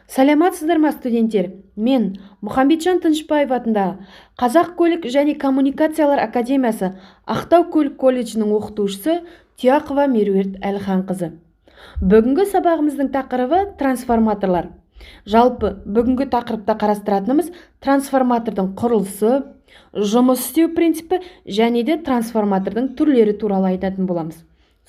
Саламатсыздар ма, студенттер? Мен Мұхамеджан Тынышбаев атындағы Қазақ көлік және коммуникациялар академиясы Ақтау көлік колледжінің оқытушысы Тұяқова Меруерт Әлханқызы. Бүгінгі сабағымыздың тақырыбы трансформаторлар. Жалпы бүгінгі тақырыпта қарастыратынымыз трансформатордың құрылысы, жұмыс істеу принципі және де трансформатордың түрлері туралы айтатын боламыз.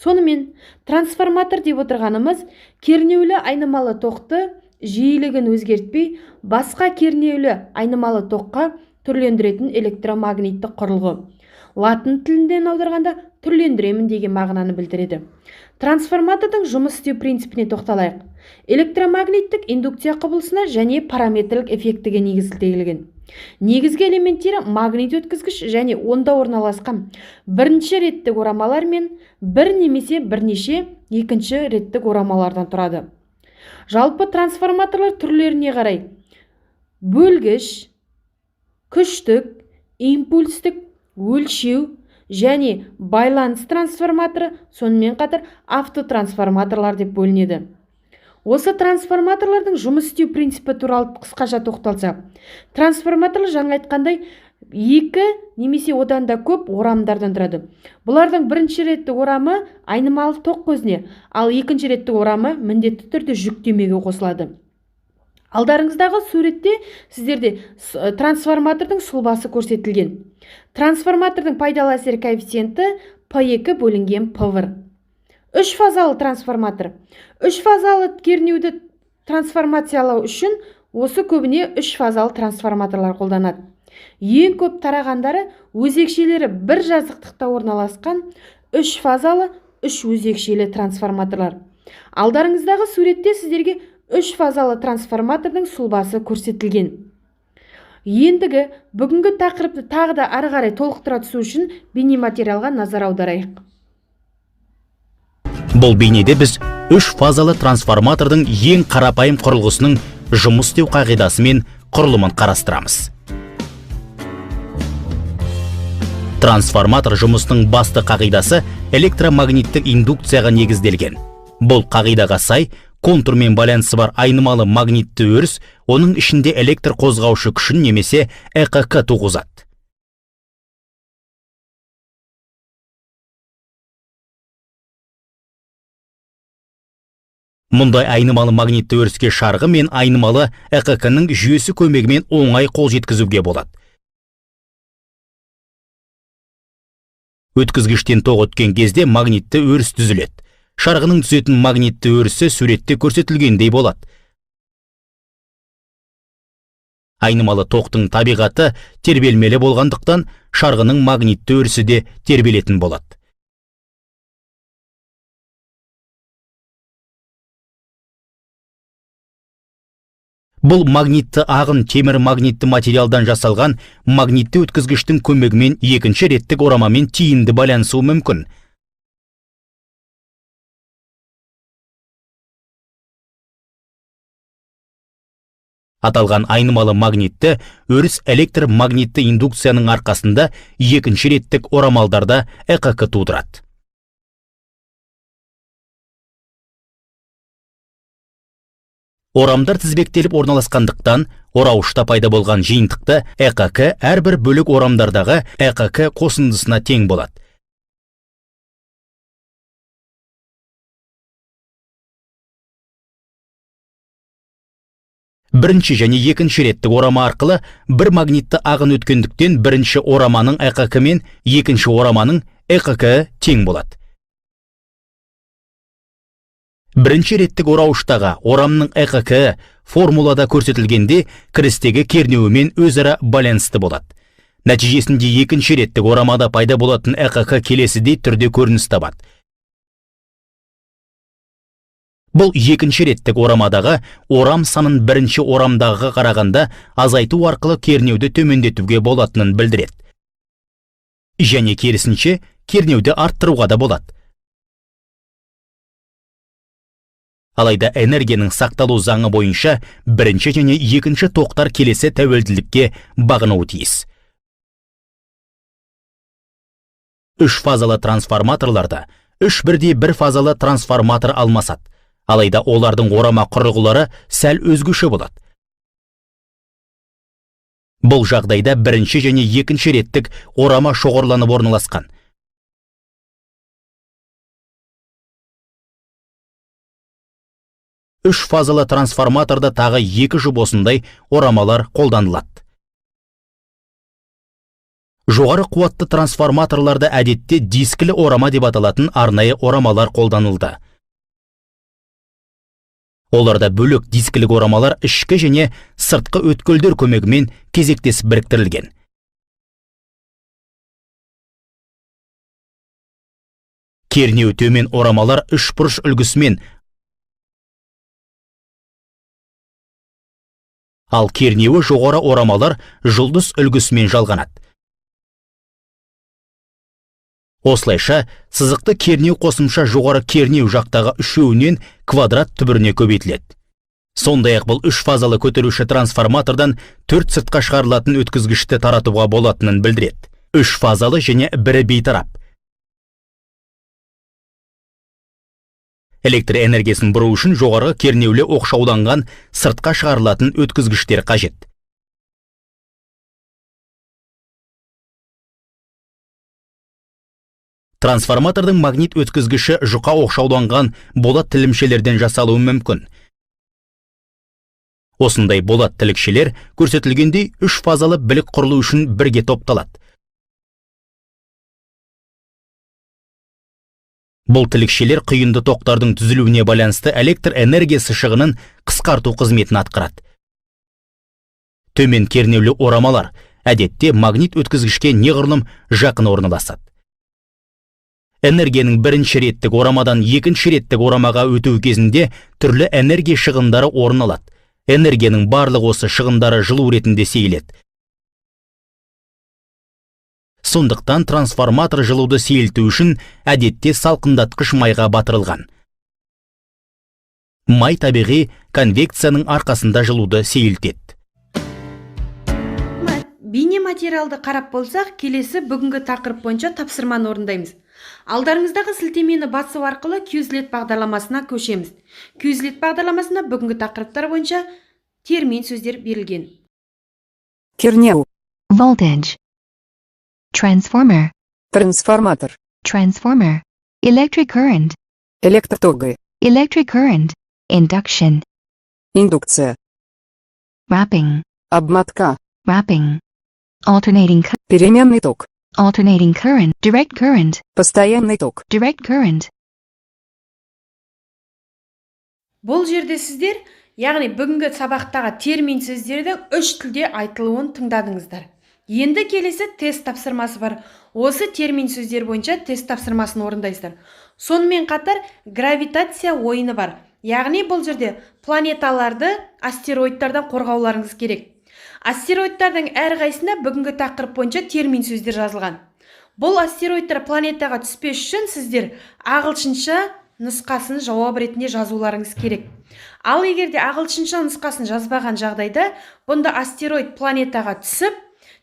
Сонымен, трансформатор деп отырғанымыз кернеулі айнымалы тоқты жиілігін өзгертпей, басқа кернеулі айнымалы тоққа түрлендіретін электромагнитті құрылғы. Латын тілінен аударғанда түрлендіремін деген мағынаны білдіреді. Трансформатордың жұмыс істеу принципіне тоқталайық. Электромагниттік индукция құбылысына және параметрлік эффектіге негізделген. Негізгі элементтері магнит өткізгіш және онда орналасқан бірінші реттік орамалар мен бір немесе бірнеше екінші реттік орамалардан тұрады. Жалпы трансформаторлар түрлеріне қарай бөлгіш, күштік, импульстік, өлшеу және байланыс трансформаторы, сонымен қатар автотрансформаторлар деп бөлінеді. Осы трансформаторлардың жұмыс істеу принципі туралы қысқаша тоқталсақ, трансформаторлар жаңа айтқандай екі немесе одан да көп орамдардан тұрады. Бұлардың бірінші ретті орамы айнымалы тоқ көзіне, ал екінші ретті орамы міндетті түрде жүктемеге қосылады. Алдарыңыздағы суретте сіздерде трансформатордың сұлбасы көрсетілген. Трансформатордың пайдалы әсер коэффициенті P2 бөлінген P1. Үш фазалы трансформатор. Үш фазалы кернеуді трансформациялау үшін осы көбіне үш фазалы трансформаторлар қолданады. Ең көп тарағандары өзекшелері бір жазықтықта орналасқан үш фазалы үш өзекшелі трансформаторлар. Алдарыңыздағы суретте сіздерге үш фазалы трансформатордың сұлбасы көрсетілген. Ендігі бүгінгі тақырыпты тағы да ары қарай толықтыра түсу үшін бейнематериалға назар аударайық. Бұл бейнеде біз үш фазалы трансформатордың ең қарапайым құрылғысының жұмыс істеу қағидасы мен құрылымын қарастырамыз. Трансформатор жұмысының басты қағидасы электромагниттік индукцияға негізделген. Бұл қағидаға сай контурмен байланысы бар айнымалы магнитті өріс оның ішінде электр қозғаушы күшін немесе ЭҚК туғызады. Мұндай айнымалы магнитті өріске шарғы мен айнымалы ЭҚК-ның жүйесі көмегімен оңай қол жеткізуге болады. Өткізгіштен тоқ өткен кезде магнитті өріс түзіледі. Шарғының түзетін магнитті өрісі суретте көрсетілгендей болады. Айнымалы тоқтың табиғаты тербелмелі болғандықтан шарғының магнитті өрісі де тербелетін болады. Бұл магнитті ағын темір магнитті материалдан жасалған магнитті өткізгіштің көмегімен екінші реттік орамамен тиімді байланысуы мүмкін. Аталған айнымалы магнитті өріс электр магнитті индукцияның арқасында екінші реттік орамалдарда ЭҚК тудырады. Орамдар тізбектеліп орналасқандықтан орауышта пайда болған жиынтықты ЭҚК әрбір бөлік орамдардағы ЭҚК қосындысына тең болады. Бірінші және екінші реттік орама арқылы бір магнитті ағын өткендіктен бірінші ораманың ЭҚК мен екінші ораманың ЭҚК тең болады. Бірінші реттік орауыштағы орамның ЭҚК формулада көрсетілгенде кірістегі кернеуімен өзара байланысты болады. Нәтижесінде екінші реттік орамада пайда болатын ЭҚК келесідей түрде көрініс табады. Бұл екінші реттік орамадағы орам санын бірінші орамдағыға қарағанда азайту арқылы кернеуді төмендетуге болатынын білдіреді. Және керісінше кернеуді арттыруға да болады. Алайда энергияның сақталу заңы бойынша бірінші және екінші тоқтар келесі тәуелділікке бағынуы тиіс. Үш фазалы трансформаторларда үш бірдей бір фазалы трансформатор алмасады. Алайда олардың орама құрылғылары сәл өзгеше болады. Бұл жағдайда бірінші және екінші реттік орама шоғырланып орналасқан. Үш фазалы трансформаторда тағы екі жұп осындай орамалар қолданылады. Жоғары қуатты трансформаторларда әдетте дискілі орама деп аталатын арнайы орамалар қолданылды. Оларда бөлек дискілік орамалар ішкі және сыртқы өткелдер көмегімен кезектесіп біріктірілген. Кернеу төмен орамалар үшбұрыш үлгісімен, ал кернеуі жоғары орамалар жұлдыз үлгісімен жалғанады. Осылайша, сызықты кернеу қосымша жоғары кернеу жақтағы үшеуінен квадрат түбіріне көбейтіледі. Сондай-ақ бұл үш фазалы көтеруші трансформатордан төрт сыртқа шығарылатын өткізгішті таратуға болатынын білдіреді. Үш фазалы және бірі бейтарап. Электр энергиясын бұру үшін жоғарғы кернеулі оқшауланған сыртқа шығарылатын өткізгіштер қажет. Трансформатордың магнит өткізгіші жұқа оқшауланған болат тілімшелерден жасалуы мүмкін. Осындай болат тілікшелер көрсетілгендей үш фазалы білік құрылу үшін бірге топталады. Бұл тілікшелер құйынды тоқтардың түзілуіне байланысты электр энергиясы шығынын қысқарту қызметін атқарады. Төмен кернеулі орамалар әдетте магнит өткізгішке неғұрлым жақын орналасады. Энергияның бірінші реттік орамадан екінші реттік орамаға өту кезінде түрлі энергия шығындары орын алады. Энергияның барлық осы шығындары жылу ретінде сейіледі. Сондықтан трансформатор жылуды сейілту үшін әдетте салқындатқыш майға батырылған. Май табиғи конвекцияның арқасында жылуды сейілтеді. Бейнематериалды қарап болсақ, келесі бүгінгі тақырып бойынша тапсырманы орындаймыз. Алдарыңыздағы сілтемені басу арқылы Quizlet бағдарламасына көшеміз. Quizlet бағдарламасында бүгінгі тақырыптар бойынша термин сөздер берілген. Кернеу. Voltage. Transformer. Трансформатор. Transformer. Electric current. Электроток. Electric current. Induction. Индукция. Wrapping. Обмотка. Wrapping. Alternating Переменный ток. Alternating current. Direct current. Постоянный ток. Direct current. Бұл жерде сіздер, яғни бүгінгі сабақтағы термин сөздердің үш тілде айтылуын тыңдадыңыздар. Енді келесі тест тапсырмасы бар. Осы термин сөздер бойынша тест тапсырмасын орындайсыздар. Сонымен қатар гравитация ойыны бар. Яғни бұл жерде планеталарды астероидтардан қорғауларыңыз керек. Астероидтардың әрқайсысында бүгінгі тақырып бойынша термин сөздер жазылған. Бұл астероидтар планетаға түспес үшін сіздер ағылшынша нұсқасын жауап ретінде жазуларыңыз керек. Ал егер де ағылшынша нұсқасын жазбаған жағдайда, бұнда астероид планетаға түсіп,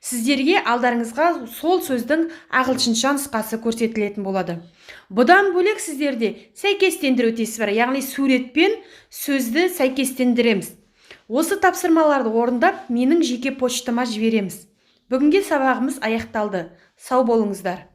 сіздерге алдарыңызға сол сөздің ағылшынша нұсқасы көрсетілетін болады. Бұдан бөлек сіздерде сәйкестендіру тесті бар, яғни суретпен сөзді сәйкестендіреміз. Осы тапсырмаларды орындап, менің жеке почтама жібереміз. Бүгінгі сабағымыз аяқталды. Сау болыңыздар.